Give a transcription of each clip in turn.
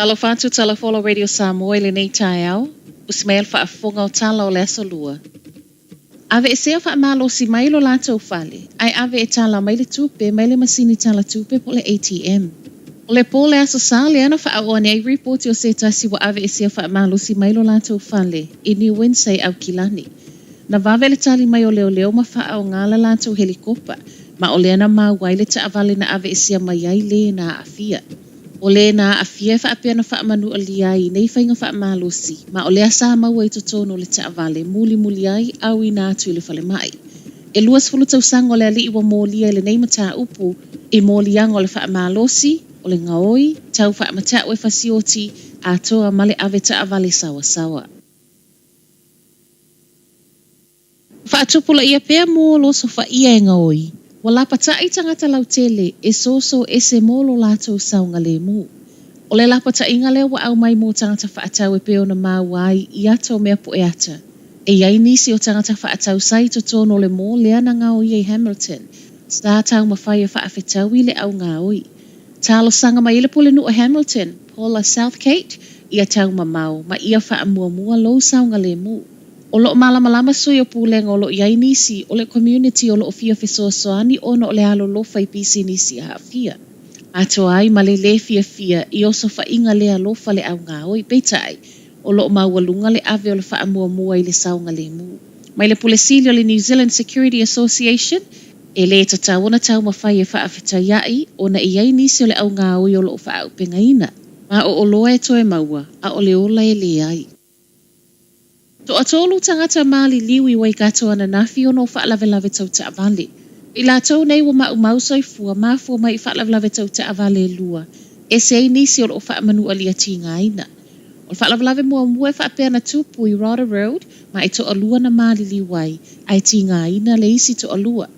Talofa atu Tala Fola Radio Samoa i lenei taeao, usi mai a le faafofoga o tala o le Aso Lua. Aveesea faamalosi mai lo latou fale, ae ave e tala mai le tupe mai le masini tala tupe po o le ATM. O le po o le Aso Sa lea na faaoo ane ai ripoti o se tasi ua aveesea faamalosi mai lo latou fale i New Windsor i Aukilani. Na vave le tali mai o leoleo ma faaaoga le latou helikopa, ma o lea na maua ai le taavale na aveesea mai ai le na aafia. O le na aafia e faapea na faamanualia ai i nei faiga faamalosi, ma o lea sa maua i totonu o le taavale mulimuli ai auina atu i le falemai. E 20 tausaga o le alii ua molia i lenei mataupu i moliaga o le faamalosi, o le gaoi, tau faamatau e fasioti, atoa ma le ave taavale sawasawa. Faatupulaia pea mo lo osofaia e gaoi. Ua lapataʻi tagata lautele e soso ese mo lo latou saogalemu. O le lapataʻiga lea ua aumai mo tagata faatau e pei ona maua ai i ata o mea poʻe ata. E i ai nisi o tagata faatau sa i totonu o le mall lea na gaoia i Hamilton, sa taumafai e faafetaui le au gaoi. Talosaga mai ai le Pulenuu o Hamilton, Paula Southgate, ia taumamao ma ia faamuamua lou saogalemu. O lo o malamalama sui o Pulega o lo o i ai nisi o le community o lo o fia fesoasoani ona o le alolofa i pisinisi aafia. Atoa ai ma le lē fiafia i osofaʻiga le alofa le au gaoi, peitai, o lo o maualuga le ave o le faamuamua i le saogalemu. Mai le Pule Sili o le New Zealand Security Association, e lē tatau ona taumafai e faafetaiaʻi ona e i ai nisi o le au gaoi o lo o faaaupegaina. Ma o oloa e toe maua, ʻaʻole ola e leai. Toatolu tagata maliliu i Waikato ananafi ona o faalavelave tau taavale. O i latou nei ua maumau soifua, mafua mai i faalavelave tau taavale e lua, ese ai nisi o lo o faamanualia tigaina. O le faalavelave muamua e faapea na tupu i Rodda Road ma e toalua na maliliu ai, ae tigaina le isi toalua.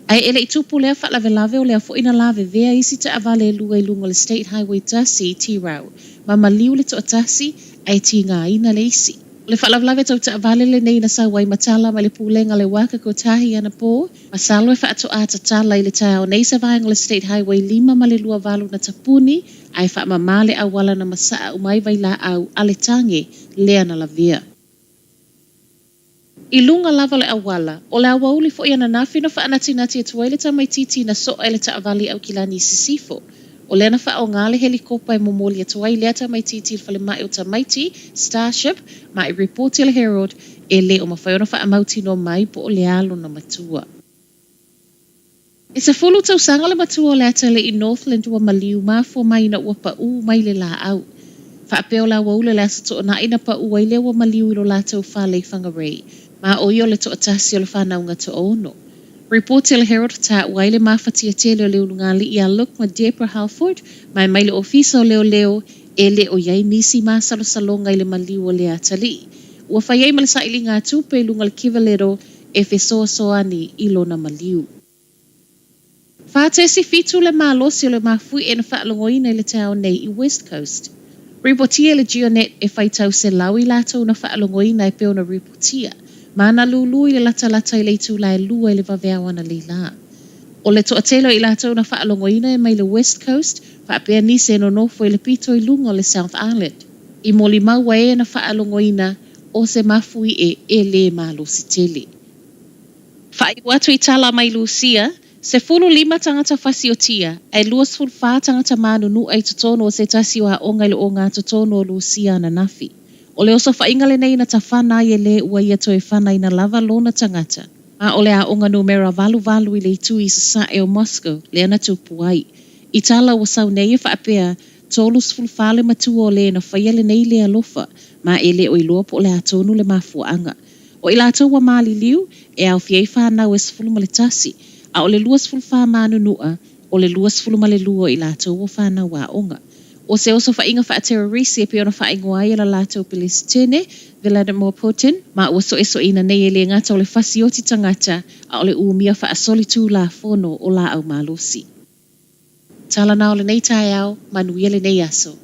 Ae e le i tupu lea faalavelave o lea foi na lavevea isi taavale e lua i luga o le State Highway 1 i Tirau, ma maliu le toatasi ae tigaina le isi. O le faalavelave tau taavale lenei na sau ai ma tala mai le Pulega le Waka Kotahi anapo, masalo e faatoa tatala i le taeao nei se vaega o le State Highway 5 ma le 28 na tapuni, ae faamama le auala na masaa uma ai vailaau a le tage lea na lavea. I luga lava o le auala, o le aoauli foi ananafi na faanatinati atu ai le tamaitiiti na soa e le taavale i Aukilani i Sisifo. O lea na faaaoga le helikopa e momoli atu ai lea tamaitiiti i le falemai o tamaiti, Starship, ma i ripoti a le Herald, e le o mafai ona faamautinoa mai po o le a lona matua. E 10 tausaga le matua o le atalii Northland ua maliu mafua mai ina ua paʻū mai le lāʻau. Faapea o le aoauli o le Aso Toonai na paʻū ai lea ua maliu i lo latou fale i Whangarei, ma ʻo ia o le toatasi o le whānaunga toaono. Ripoti a le Herald taua ai le mafatia tele o le ulugalii ia Luke ma Debra Halford ma e mai le ofisa o leoleo e le o i ai nisi masalosaloga i le maliu o lea atalii. Ua fai ai ma le sailiga a tupe i luga o le Kivalero e fesoasoani i lona maliu. 4.7 le malosi o le mafuie na faalogoina i le taeao nei i West Coast. Ripotia e le GeoNet e faitau selau i latou na faalogoina e pei ona ripotia, ma na lūlū i le latalata i le itula e lua i le vaveao analeila. O le toatele o i latou na faalogoina e mai le West Coast, faapea nisi e nonofo i le pito i luga o le South Island. I molimau e na faalogoina o se mafuie e lē malosi tele. Faaiu atu i tala mai Lusia, 15 tagata fasiotia, ae 24 tagata manunua i totonu o se tasi o aoga i le ogatotonu o Lusia ananafi. O le osofaʻiga lenei na tafana ai e lē ua ia toe fanaina lava lona tagata. Ma o le aoga numera 88 i le itu i sasae o Moscow lea na tupu ai. I tala ua sau nei e faapea, 34 le matua o lē na faia lenei le alofa, ma e le o iloa po o le a tonu le mafuaaga. O i latou ua maliliu, e aofia ai fanau e 11, a o le 24 manunua, o le 22 o i latou ua fanau aoga. O se osofaʻiga faaterorisi e pei ona faaigoa ai e la latou Pelesitene, Vladimir Putin, ma ua soesoeina nei e lē gata o le fasioti tagata, a o le umia faasolitulafono o laau malosi. Tala na o lenei taeao, manuia lenei aso.